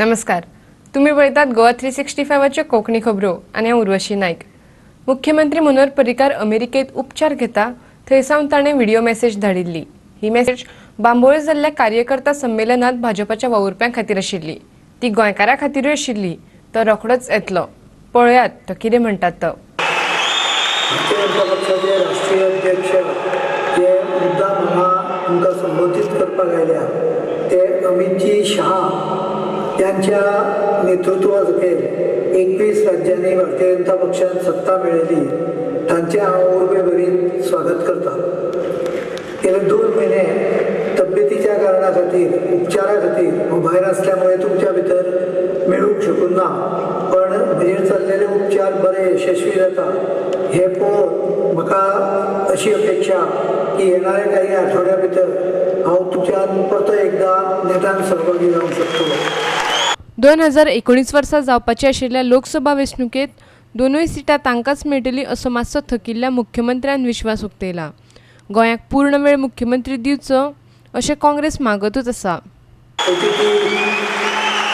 नमस्कार, तुम्ही पळयतात गोवा 365 कोंकणी खबरो आनी हांव उर्वशी नायक. मुख्यमंत्री मनोहर पर्रीकार अमेरिकेत उपचार घेता थंय सावन ताणें व्हिडिओ मेसेज धाडिल्ली. ही मेसेज बांबोळे जाल्ल्या कार्यकर्ता संमेलनात भाजपाच्या वावुरप्यां खातीर आशिल्ली. ती गोंयकारां खातीरूय आशिल्ली. तो रोखडोच येतलो, पळयात तो कितें म्हणटात तो. भारतीय जनता पक्षाचे राष्ट्रीय अध्यक्ष जे मुद्दाम हांगा तुमकां संबोधीत करपाक आयल्या ते अमितजी शहा यांच्या नेतृत्वा सकयल 21 राज्यांनी भारतीय जनता पक्षान सत्ता मेळयली, तांचें हांव उर्बे भरीत स्वागत करता. गेले 2 म्हयने तब्येतीच्या कारणा खातीर, उपचारा खातीर हांव भायर आसल्यामुळे तुमच्या भितर मेळूंक शकूंक ना, पण म्हजेर चल्लेले उपचार बरे यशस्वी जाता हे पळोवन म्हाका अशी अपेक्षा की येणाऱ्या काही आठवड्या भितर हांव तुमच्यान परतो एकदा नेटान सहभागी जावंक शकतलो. 2019 वर्सा जावपाची आशिल्ल्या लोकसभा वेंचणुकेंत दोनूय सिटां तांकांच मेळटली असो मातसो थकिल्ल्या मुख्यमंत्र्यान विश्वास उक्तायला. गोंयाक पूर्ण वेळ मुख्यमंत्री दिवचो अशें काँग्रेस मागतूच आसा.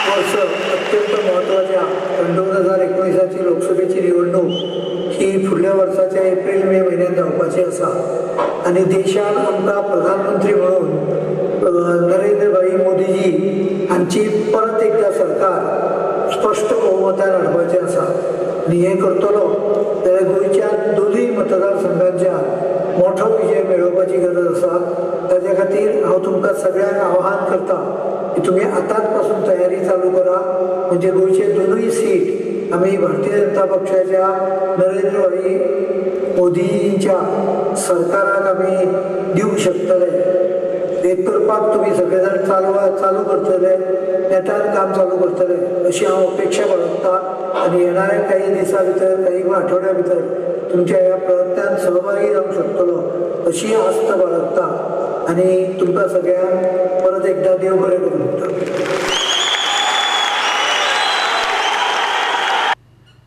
वर्स अत्यंत म्हत्वाच्या कारण 2019 लोकसभेची निवडणूक ही फुडल्या वर्साच्या एप्रील मे म्हयन्यात जावपाची आसा आनी देशान आमकां प्रधानमंत्री म्हणून नरेंद्रभाई मोदीजी हांची परत एकदा सरकार स्पश्ट बहुमतान हाडपाचें आसा आनी हें करतलो जाल्यार गोंयच्या दोनूय मतदारसंघांच्या मोठो विजय मेळोवपाची गरज आसा. ताज्या खातीर हांव तुमकां सगळ्यांक आवाहन करता की तुमी आतांच पासून तयारी चालू करा, म्हणजे गोंयचे दोनूय सीट आमी भारतीय जनता पक्षाच्या नरेंद्रभाई मोदीजींच्या सरकाराक आमी दिवंक शकतले. हें करपाक तुमी सगळे जाण चालू करतले, नेटान काम चालू करतले अशी हांव अपेक्षा बाळगता आनी येणाऱ्या काही दिसां भितर, काही आठवड्या भितर तुमच्या ह्या प्रयत्नान सहभागी जावंक शकतलो अशी आस्त बाळगता आनी तुमकां सगळ्यांक परत एकदा देव बरें करूं म्हणटा.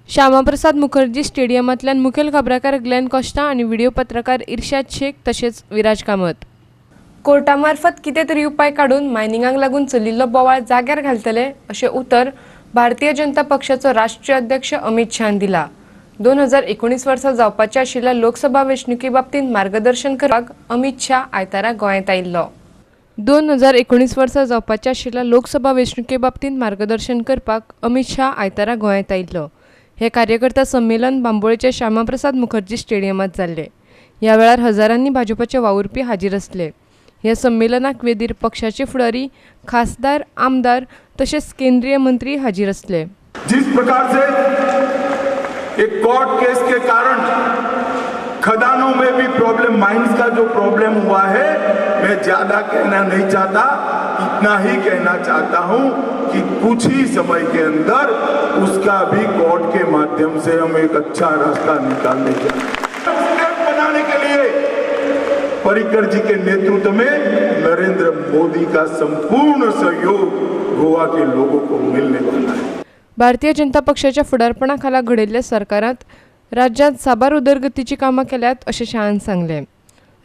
श्यामाप्रसाद मुखर्जी स्टेडियमांतल्यान मुखेल खबराकार ग्लेन कॉस्टा आनी व्हिडिओ पत्रकार इर्शाद शेख तशेंच विराज कामत. कोर्टा मार्फत कितें तरी उपाय काडून मायनिंगाक लागून चलिल्लो बोवाळ जाग्यार घालतले अशें उतर भारतीय जनता पक्षाचो राष्ट्रीय अध्यक्ष अमित शहान दिला. 2019 वर्सा जावपाच्या आशिल्ल्या लोकसभा वेंचणुके बाबतींत मार्गदर्शन करपाक अमित शहा आयतारा गोंयांत आयिल्लो. 2019 वर्सा जावपाच्या आशिल्ल्या लोकसभा वेंचणुके बाबतींत मार्गदर्शन करपाक अमित शहा आयतारा गोंयांत आयिल्लो. हे कार्यकर्ता संमेलन बांबोळेच्या श्यामाप्रसाद मुखर्जी स्टेडियमांत जाल्लें. ह्या वेळार हजारांनी भाजपाचे वावुरपी हाजीर आसले. ह्या संमेलनाक वेदीर पक्षाचे फुडारी, खासदार, आमदार तशेंच केंद्रीय मंत्री हाजीर आसले. जिस प्रकार से एक कोर्ट केस के कारण खदानों में भी प्रॉब्लम, माइंस का जो प्रॉब्लम हुआ है, मैं ज्यादा कहना नहीं चाहता, इतना ही कहना चाहता हूं कि कुछ ही समय के अंदर उसका भी कोर्ट के माध्यम से हम एक अच्छा रास्ता निकालने जा रहे हैं। स्टेट बनाने के लिए पर्रिकर जी के नेतृत्व में नरेंद्र मोदी का संपूर्ण सहयोग गोवा के लोगों को मिलने वाला है. भारतीय जनता पक्षाच्या फुडारपणा खाला घडयल्ल्या सरकारांत राज्यांत साबार उदरगतीची कामां केल्यात अशें शहान सांगलें.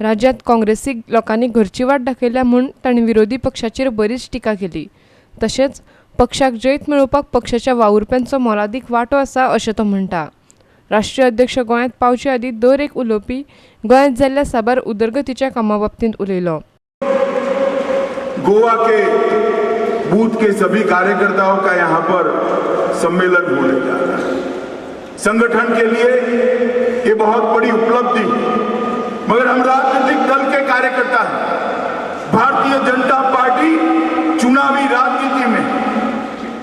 राज्यांत काँग्रेसीक लोकांनी घरची वाट दाखयल्या म्हूण तांणी विरोधी पक्षाचेर बरीच टिका केली. तशेंच पक्षाक जैत मेळोवपाक पक्षाच्या वावुरप्यांचो मोलादीक वांटो आसा अशें तो म्हणटा. राष्ट्रीय अध्यक्ष गोंयांत पावचे आदीं दर एक उलोवपी गोंयांत जाल्ल्या साबार उदरगतीच्या कामां बाबतींत उलयलो. गोवा के बूथ के सभी कार्यकर्ताओं का यहाँ पर सम्मेलन होने जा रहा है. संगठन के लिए ये बहुत बड़ी उपलब्धि, मगर हम राजनीतिक दल के कार्यकर्ता हैं. भारतीय जनता पार्टी चुनावी राजनीति में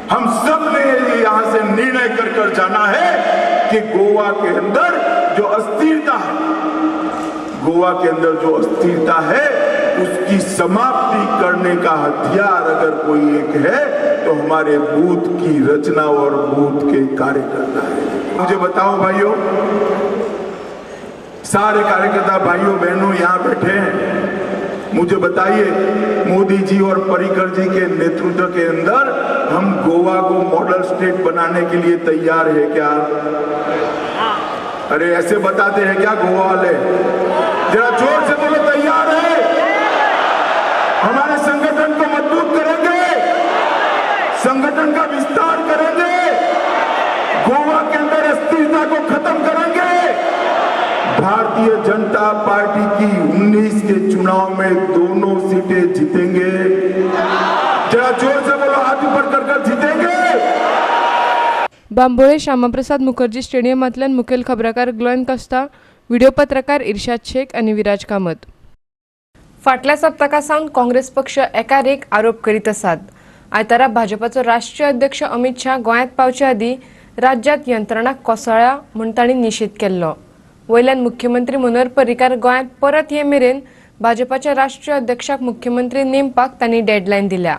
हम सब ने यहां से निर्णय कर कर जाना है कि गोवा के अंदर जो अस्थिरता है, गोवा के अंदर जो अस्थिरता है उसकी समाप्ति करने का हथियार अगर कोई एक है तो हमारे बूथ की रचना और बूथ के कार्यकर्ता है. मुझे बताओ भाइयों, सारे कार्यकर्ता भाइयों बहनों यहाँ बैठे हैं, मुझे बताइए मोदी जी और पर्रिकर जी के नेतृत्व के अंदर हम गोवा को मॉडल स्टेट बनाने के लिए तैयार है क्या? अरे ऐसे बताते हैं क्या गोवा वाले? जरा जोर से बोलो, तैयार है? हमारे संगठन को मजबूत करेंगे, संगठन का विस्तार करेंगे, गोवा के अंदर अस्थिरता को खत्म करेंगे। भारतीय जनता पार्टी की 19 के चुनाव में दोनों सीटें जीतेंगे। जरा जोर से बोलो, हाथ ऊपर कर कर जीतेंगे। बांबोळे श्यामाप्रसाद मुखर्जी स्टेडियमांतल्यान मुखेल खबराकार ग्लॉन कॉस्ता, व्हिडिओ पत्रकार इर्शाद शेख आनी विराज कामत। फाटल्या सप्तका सावन काँग्रेस पक्ष एकार एक आरोप करीत आसात। आयतारा भाजपाचो राष्ट्रीय अध्यक्ष अमित शाह गोंयांत पावचे आदीं राज्यांत यंत्रणा कोसळ्ळ्या म्हूण तांणी निशेध केल्लो। वयल्यान मुख्यमंत्री मनोहर पर्रीकार गोंयांत परत ये मेरेन भाजपाच्या राष्ट्रीय अध्यक्षाक मुख्यमंत्री नेमपाक तांणी डेडलायन दिल्या।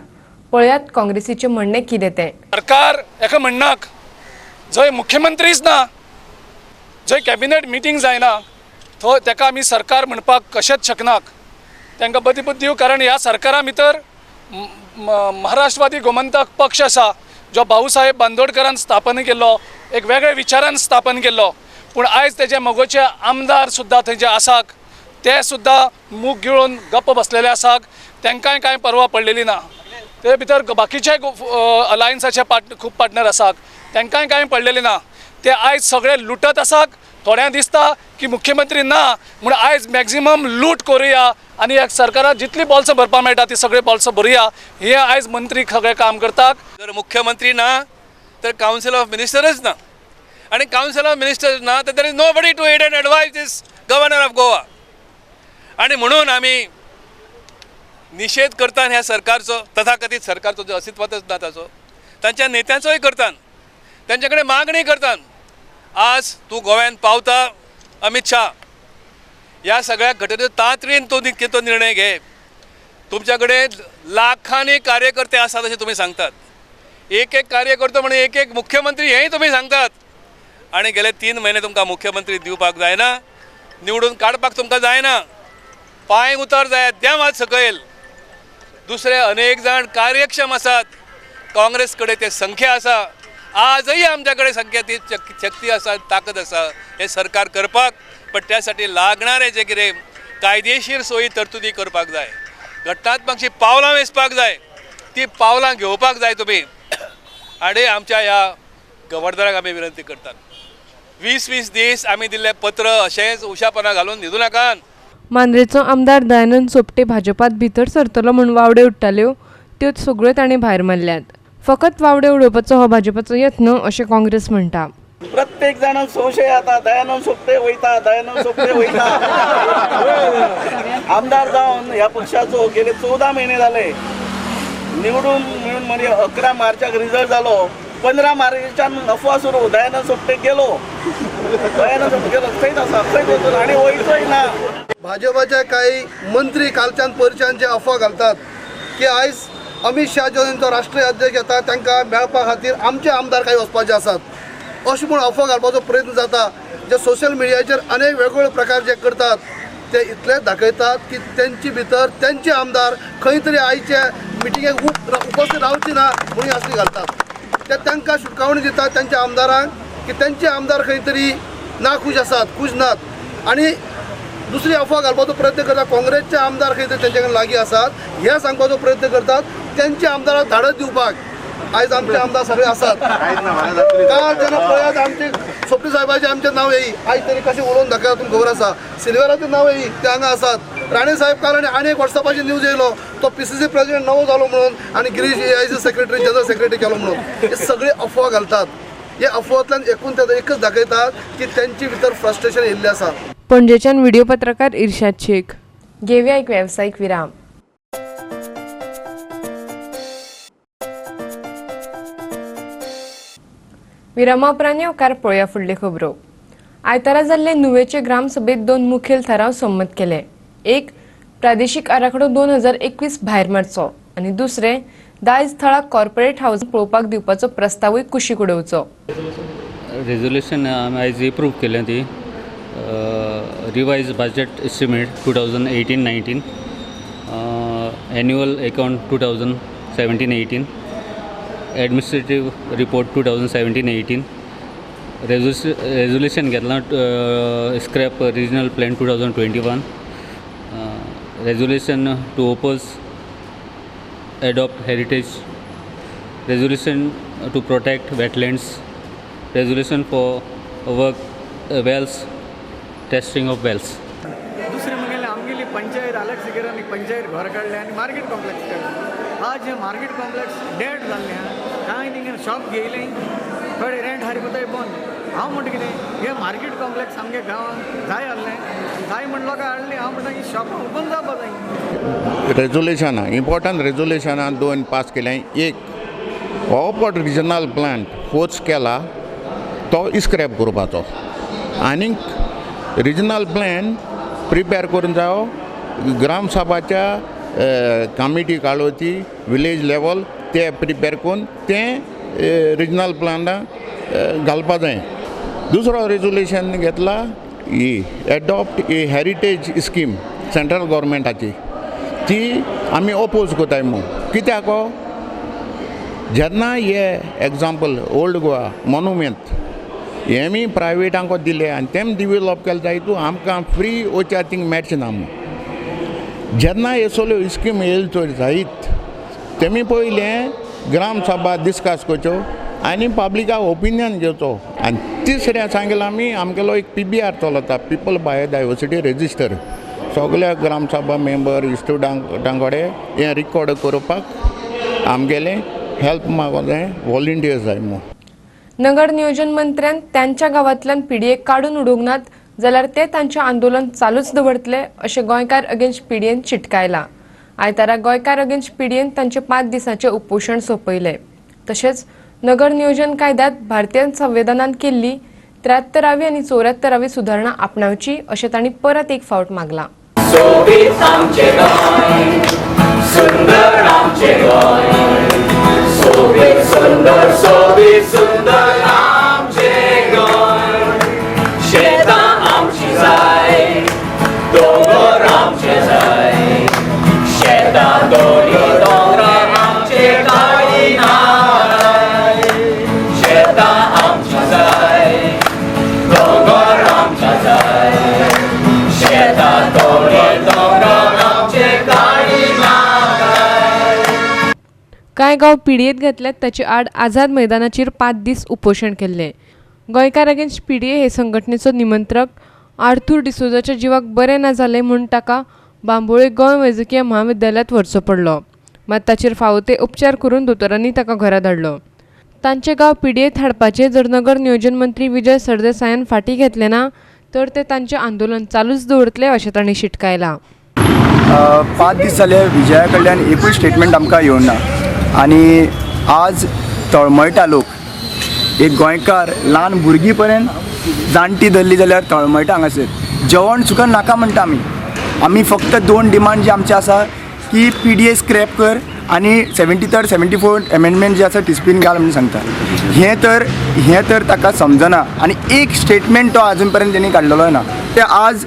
पळयात काँग्रेसीचें म्हणणें कितें तें। सरकार एका म्हणणाक जंय मुख्यमंत्रीच ना, जंय कॅबिनेट मिटींग जायना, थंय ताका आमी सरकार म्हणपाक कशेंच शकनात। तांकां बदी बुद्दी दिवं, कारण ह्या सरकारा भितर महाराष्ट्रवादी गोमंतक पक्ष आसा, जो भाऊसाहेब बांदोडकरान स्थापन केल्लो, एक वेगळ्या विचारान स्थापन केल्लो। पूण आयज तेजे मगोचे आमदार सुद्दां थंय जे आसात ते सुद्दां मूग गिळून गप्प बसलेले आसात, तांकांय कांय पर्वा पडलेली ना। ते भितर बाकीचे अलायन्साचे खूब पार्टनर आसात, तांकांय कांय पडलेलें ना। ते आयज सगळे लुटत आसात। थोड्यांक दिसता की मुख्यमंत्री ना म्हूण आयज मॅक्झिमम लूट करुया आनी ह्या सरकाराक जितली बोल्सां भरपाक मेळटा ती सगळे बोल्सां भरुया, हे आयज मंत्री सगळे काम करतात। जर मुख्यमंत्री ना तर कावन्सिल ऑफ मिनिस्टरच ना, आनी कावन्सिल ऑफ मिनिस्टर्स ना तर there is nobody to aid and advise this governor of Goa. आनी म्हणून आमी निशेध करता ह्या सरकारचो, तथाकथीत सरकारचो जो अस्तित्वातच ना ताचो, तांच्या नेत्यांचोय करता, तांचे कडेन मागणी करता। आज तूं गोव्यान पावता अमित शाह, ह्या सगळ्या घटनेचो तातडीन तूं तो निर्णय घे। तुमच्या कडेन लाखांनी कार्यकर्ते आसात अशें तुमी सांगतात, एक एक कार्यकर्तो म्हणून एक एक मुख्यमंत्री हेंय तुमी सांगतात, आनी गेले 3 म्हयने तुमकां मुख्यमंत्री दिवपाक जायना, निवडून काडपाक तुमकां जायना, पांय उतर जायात देवात सकयल। दुसरे अनेक जाण कार्यक्षम आसात, काँग्रेस कडेन ते संख्या आसा, आजही आमच्या कडेन संख्या ती शक्ती आसा, ताकद आसा हे सरकार करपाक, पण त्यासाठी लागणारे जे कितें कायदेशीर सोयी तरतुदी करपाक जाय, घटनात्मक जी पावलां वेंचपाक जाय ती पावलां घेवपाक जाय तुमी। आनी आमच्या ह्या गव्हर्नराक आमी विनंती करतात, 20-20 दीस आमी दिल्लें पत्र अशेंच उशापना घालून न्हिदूं नाकात। मांद्रेचो आमदार दयानंद सोपटे भाजपात भितर सरतलो म्हूण वावडे उडटाल्यो त्यो सगळ्यो ताणें भायर मारल्यात। फकत वावडे उडोवपाचो हो भाजपाचो यत्न अशें काँग्रेस म्हणटा। प्रत्येक जाणांक संशय येता, दयानंद सोपटे वयता, दयानंद सोपटे वयता। आमदार जावन ह्या पक्षाचो गेले 14 म्हयने जाले, निवडून मेळून म्हणजे 11 मार्चाक रिजल्ट जालो, 15 मार्चान अफवा सुरू, दयानंद सोपटे गेलो, दयानंद सोपटे गेलो, खंयच आसा, खंयच वचून आनी वयचोय ना। भाजपाचे काही मंत्री कालच्यान परच्यान जे अफवा घालतात की आयज अमित शाह जो तांचो राष्ट्रीय अध्यक्ष येता तांकां मेळपा खातीर आमचे आमदार कांय वचपाचे आसात अशें म्हूण अफवा घालपाचो प्रयत्न जाता। जे सोशल मिडियाचेर अनेक वेगवेगळे प्रकार जे करतात ते इतले दाखयतात की तेंचे भितर तेंचे आमदार खंय तरी आयचे मिटिंगेक उपस्थित रावचे ना म्हणून असली घालतात। ते तांकां शिटकावणी दितात तेंच्या आमदारांक की तेंचे आमदार खंय तरी ना खूश आसात, खूश नात, आनी दुसरी अफवा घालपाचो प्रयत्न करता काँग्रेसचे आमदार खंय तरी तेंचे कडेन लागीं आसात हे सांगपाचो प्रयत्न करतात। तेंच्या आमदाराक धाडस दिवपाक आयज आमचे आमदार सगळे आसात। काल जेन्ना पळयात आमचे सोपटे साहेबाचें आमचें नांव येई, आयज तरी कशें उलोवन दाखयता तुमकां खबर आसा। सिल्वेराचें नांव येई, ते हांगा आसात। राणे साहेब काल आनी आनी एक वॉट्सॅपाचेर न्यूज येयलो तो PCC president नवो जालो म्हणून आनी Girish AIC secretary general secretary केलो म्हणून। हे सगळे अफवा घालतात। हे अफवांतल्यान एकूण ते एकच दाखयतात की तेंचे भितर फ्रस्ट्रेशन येयल्लें आसा। पणजेच्यान व्हिडिओ पत्रकार इर्शाद शेख। घेवया एक वेवसायीक विराम। विरामा उपरांत येवकार पळोवया फुडल्यो खबरो। आयतारा जाल्ले नुवेचे ग्रामसभेत 2 मुखेल थाराव संमत केले। एक, प्रादेशीक आराखडो 2021 भायर मारचो आनी दुसरें, दायज थळाक कॉर्पोरेट हावस पळोवपाक दिवपाचो प्रस्तावूय कुशीक उडोवचो। रेजोल्युशन आमी आयज एप्रूव केलें ती revise budget estimate 2018-19, annual account 2017-18, administrative report 2017-18, resolution घेतलां scrap regional plan 2021, resolution to oppose adopt heritage resolution to protect wetlands, resolution for work wells, testing of wells. दुसरें म्हगेलें आमगेली पंचायत आलेक्स पंचायत घर काडलें आनी मार्केट कॉम्प्लेक्स काडलें. आज हें मार्केट कॉम्प्लेक्स डेड जाल्लें आहा, कांय थिंगा शॉप घेयलें, थोडे रेंट हारी कोताय बंद. हांव म्हणटा कितें हें मार्केट कॉम्प्लेक्स आमगे गांवांत जाय आहलें, जाय म्हण लोकां हाडलें. हांव म्हणटा ही शॉपां ओपन जावपा जाय. रेजोल्युशनां इम्पॉर्टंट रेजोल्युशनां दोन पास केलें. एक हो पट रिजनल प्लांट फोर्स केला तो स्क्रॅप करपाचो आनीक रिजनल प्लॅन प्रिपेर करून जावो. ग्रामसभाच्या कमिटी काडोवची विलेज लेवल ते प्रिपेर करून तें रिजनल प्लाना घालपा जाय. दुसरो रेजोल्युशन घेतला ही adopt a heritage scheme central गव्हर्मेंटाची, ती आमी ओपोज करताय म्हूण. कित्याक जेन्ना हे एग्जाम्पल ओल्ड गोवा मोनुमेंत हे मी प्रायवेटांक दिले आनी तेम डिवेलॉप केले जाय तूं आमकां फ्री वच्या थिंग मेळचें ना म्हूण. जेन्ना हे सगळ्यो स्कीम येयल्यो चड जायत तेमी पयलें ग्रामसभा डिस्कस करच्यो आनी पब्लिकाक ओपिनियन घेवचो. आनी तिसरें सांगलां आमी आमगेलो एक PBR चलता, पिपल बायोडायवर्सिटी रजिस्टर, सगल्या ग्रामसभा मेंबर स्टुडंटां कडेन हें रिकॉर्ड करपाक आमगेलें हेल्प मागो जाय, वॉलंटियर्स जाय म्हूण. नगर नियोजन मंत्र्यान त्यांच्या गांवांतल्यान पीडीए काडून उडोवंक नात जाल्यार ते तांचें आंदोलन चालूच दवरतले अशें गोंयकार अगेन्स्ट पीडीएन चिटकायलां. आयतारा गोंयकार अगेन्स्ट पीडीएन तांचें 5 दिसांचें उपोशण सोंपयलें. तशेंच नगर नियोजन कायद्यांत भारतीय संविधानान केल्ली 73वी आनी 74वी सुदारणा आपणावची अशें तांणी परत एक फावट मागलां. कांय गांव पीडीएत घेतल्यात ताचे आड आझाद मैदानाचेर 5 दीस उपोशण केल्लें. गोंयकार अगेन्स्ट पीडीए हे संघटनेचो निमंत्रक आर्थूर डिसोजाच्या जिवाक बरें ना जालें म्हूण ताका बांबोळे गोंय वैजकीय म्हाविद्यालयांत व्हरचो पडलो. मात ताचेर फावो ते उपचार करून दोतोरांनी ताका घरा धाडलो. तांचे गांव पीडीएत हाडपाचें जर नगर नियोजन मंत्री विजय सरदेसायान फाटीं घेतलें ना तर ते तांचें आंदोलन चालूच दवरतले अशें तांणी शिटकायलां. 5 दीस जाले विजया कडल्यान एकूय स्टेटमेंट आमकां येवना आनी आज तळमळटा लोक, एक गोंयकार ल्हान भुरगीं पर्यंत जाणटी धरली जाल्यार तळमळटा हांगासर. जेवण सुद्दां नाका म्हणटा आमी. आमी फक्त 2 डिमांड जे आमचे आसा की PDA scrap कर आनी 73rd 74th amendment जे आसा टिस्पीन घाल म्हणून सांगता. हें तर ताका समजना आनी एक स्टेटमेंट तो आजून पर्यंत तेणी काडलेलो ना. ते आज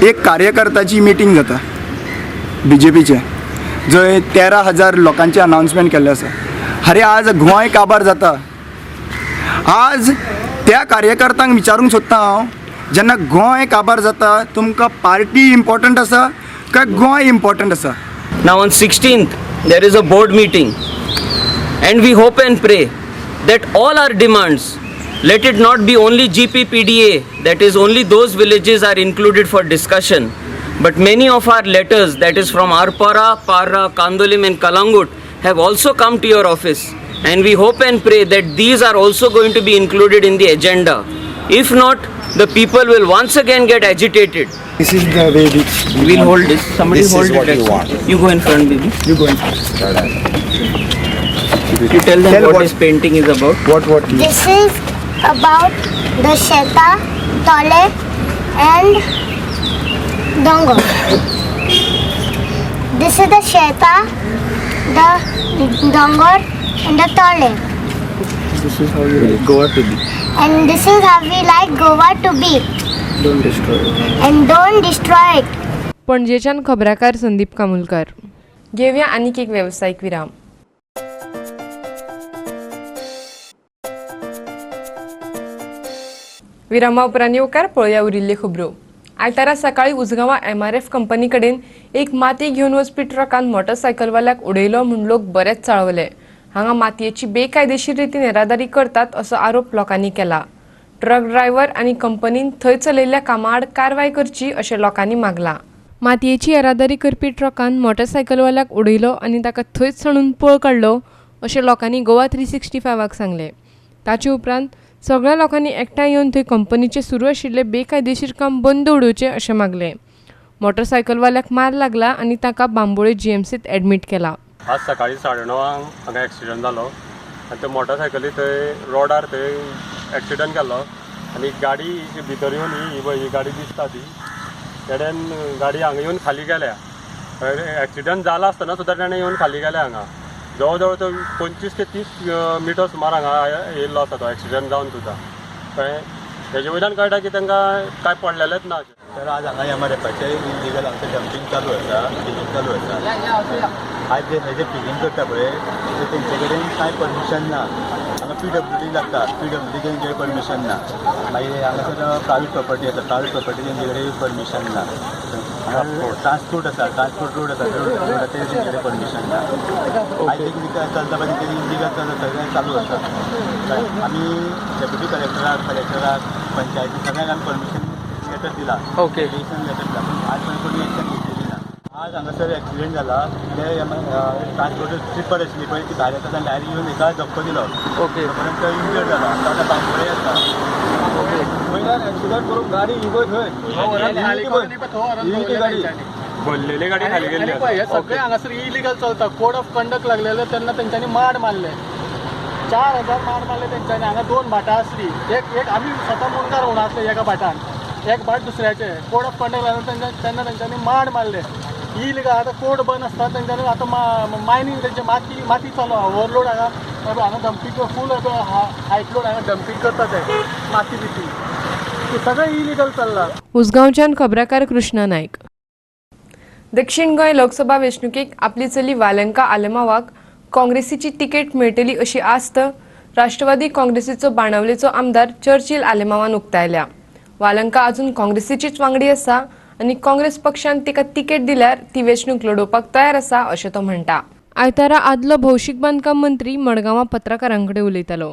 एक कार्यकर्त्याची मिटींग जाता BJPचे, जंय 13,000 लोकांचें अनाउन्समेंट केल्लें आसा. अरे आज गोंय काबार जाता. आज त्या कार्यकर्त्यांक विचारूंक सोदता हांव, जेन्ना गोंय काबार जाता तुमकां पार्टी इम्पॉर्टंट आसा काय गोंय इम्पॉर्टंट आसा? Now on 16th there is a board meeting and we hope and pray that all our demands, let it not be only GPPDA, that is only those villages are included for discussion, but many of our letters, that is from Arpora, Parra, Candolim and Kalangut, have also come to your office, and we hope and pray that these are also going to be included in the agenda. If not, the people will once again get agitated. This is the way which we we'll hold this. Somebody this hold is what it. You want. You go in front, baby. You go in front. You tell them tell what this painting is about. What? This is about the Sheta, Tole and Dongor. This is the Sheta, the Dongor and the Tole. This is how you like Goa to be. And this is how we like Goa to be. Don't destroy it. And don't destroy it. पणजेच्यान खबराकार संदीप कामुलकर. घेवया आनीक एक वेवसायीक विराम. विरामा उपरांत येवकार पळोवया उरिल्ल्यो खबरो. आयतारा सकाळी उजगांवा MRF company कडेन एक माती घेवन वचपी ट्रकान मोटरसायकलवाल्याक उडयलो म्हूण लोक बरेच चाळवले. हांगा मातयेची बेकायदेशीर रितीन येरादारी करतात असो आरोप लोकांनी केला. ट्रक ड्रायव्हर आनी कंपनीन थंय चलयल्ल्या कामा आड कारवाय करची अशें लोकांनी मागलां. मातयेची येरादारी करपी ट्रकान मोटरसायकलवाल्याक उडयलो आनी ताका थंयच सणून पळ काडलो अशें लोकांनी गोवा 365 सांगलें. ताचे उपरांत सगळ्या लोकांनी एकठांय येवन थंय कंपनीचें सुरू आशिल्लें बेकायदेशीर काम बंद उडोवचें अशें मागलें. मोटरसायकलवाल्याक मार लागला आनी ताका बांबोळे जीएमसीत एडमीट केला. आज सकाळी 9:30 हांगा एक्सिडंट जालो आनी ते मोटरसायकली थंय रोडार थंय एक्सिडंट केल्लो आनी गाडी भितर येवन ही गाडी दिसता ती तेणेन गाडी हांगा येवन खाली गेल्या. एक्सिडंट जाला आसतना सुद्दां तेणें येवन खाली गेल्या. हांगा जवळ जवळ तो 25 ते 30 मिटर सुमार हांगा येयल्लो आसा तो एक्सिडंट जावन सुद्दां. कळ्ळें, हेजे वयल्यान कळटा की तांकां कांय पडलेलेंच ना. तर आज हांगा एमआरएफाचे इलिगल हांगचे डंपींग चालू आसा, फिलिंग चालू आसा. आज जे हे जे फिलिंग करता पळय ते तेंचे कडेन कांय परमिशन ना. हांगा पीडब्ल्यूडी लागता, पीडब्ल्यूडी तेंचे कडेन परमिशन ना. मागीर हांगासर प्रायवेट प्रॉपर्टी आसा, प्रायवेट प्रॉपर्टी तेंचे कडेन परमिशन ना. हांगा ट्रान्सपोर्ट आसा, ट्रान्सपोर्ट रोड आसा, रोड तेंचे कडेन परमिशन ना. आयज जे कितें चलता पळय तें इलिगल सगळें चालू आसा. आमी डेप्युटी कलेक्टराक, कलेक्टराक, पंचायती सगळ्यांक आमी परमिशन लेटर दिला, ओके लेटर दिला, पूण आज पर्यंत कोणी एक्शन घेतलेली ना. आज हांगासर एक्सिडंट जाला, ते ट्रान्सपोर्ट ट्रिपर आशिल्ली पळय ती भायर येता आनी डायरेक्ट येवन एका धपको दिलो, ओके, पर्यंत इंजर्ड जाला. आतां बांबोळे आसा. वयल्यान एक्सिडंट करून गाडी इगो थंय गाडी भरलेली गाडी खाली गेल्ली. हे सगळे हांगासर इलिगल चलता. कोड ऑफ कंडक्ट लागलेले तेन्ना तेंच्यांनी माड मारले, 4000 माड मारले तेंच्यांनी. हांगा 2 भाटां आसली, एक एक आमी स्वता मुंडकार म्हणून आसले एका भाटान, एक भाट दुसऱ्याचे. कोड ऑफ कंडक्ट लागले तेन्ना तेंच्यांनी माड मारले इलिगल. आतां कोड बंद आसता तेंच्यांनी आतां मायनींग तेंचे माती माती चालू आहा, ओवरलोड हांगा हांगा डंपींग फूल हायट लोड हांगा डंपींग करता ते माती बिती सगळें इलिगल चल्लां. उसगांवच्यान खबराकार कृष्णा नायक. दक्षिण गोंय लोकसभा वेंचणुकेक आपली चली वालंका आलेमावाक काँग्रेसीची तिकेट मेळटली अशी आस्त राष्ट्रवादी काँग्रेसीचो बाणावलेचो आमदार चर्चिल आलेमावान उक्तायल्या. वालंका अजून काँग्रेसीचीच वांगडी आसा आनी काँग्रेस पक्षान तिका तिकेट दिल्यार ती वेंचणूक लडोवपाक तयार आसा अशें तो म्हणटा. आयतारा आदलो भौशीक बांदकाम मंत्री मडगांवां पत्रकारां कडेन उलयतालो.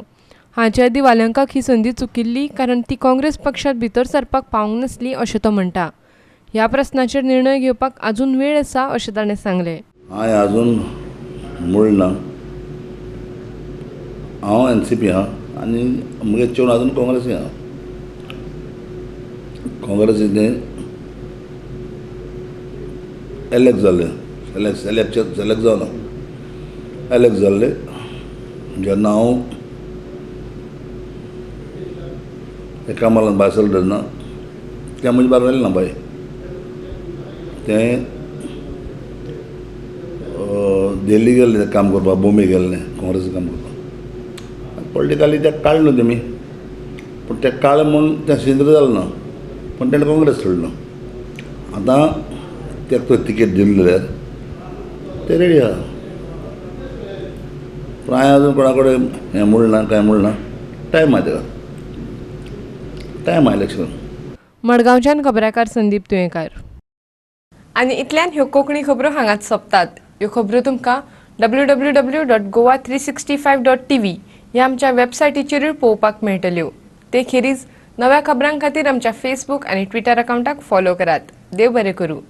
हाचे आदीं वालंकाक ही संदी चुकिल्ली कारण ती काँग्रेस पक्षांत भितर सरपाक पावूंक नासली अशें तो म्हणटा. ह्या प्रस्नाचेर निर्णय घेवपाक अजून वेळ आसा अशें ताणें सांगलें. हांवें अजून मूळ ना, हांव एनसीपी आहा आनी म्हगे चेडूं अजून काँग्रेसी आहा. काँग्रेसीचें एलेक्ट जाल्लें, सिलेक्ट जावना, एलेक्ट जाल्लें जेन्ना हांव एका मालान भायर सरलो तेन्ना तें म्हजें बारा जालें ना बाय, तें दिल्ली गेल्लें काम करपाक, बॉम्बे गेल्लें काँग्रेस काम करपाक. पॉलिटिकली तें काडलें तेमी, पूण तें काडलें म्हूण तें सिंद्र जालें ना, पूण तेणें काँग्रेस सोडलो. आतां तेका तिकेट दिली जाल्यार तें रेडी आहा. पूण हांवें अजून कोणा कडेन हें म्हणलें ना, कांय म्हणलें ना. टायम आहा तेका, टायम आहा इलेक्शन. मडगांवच्यान खबराकार संदीप तुयेंकार. आनी इतल्यान ह्यो कोंकणी खबरो हांगाच सोंपतात. ह्यो खबरो तुमकां www.goa365.tv ह्या आमच्या वेबसायटीचेरूय पळोवपाक मेळटल्यो. ते खेरीज नव्या खबरां खातीर आमच्या फेसबूक आनी ट्विटर अकावंटाक फॉलो करात. देव बरें करूं.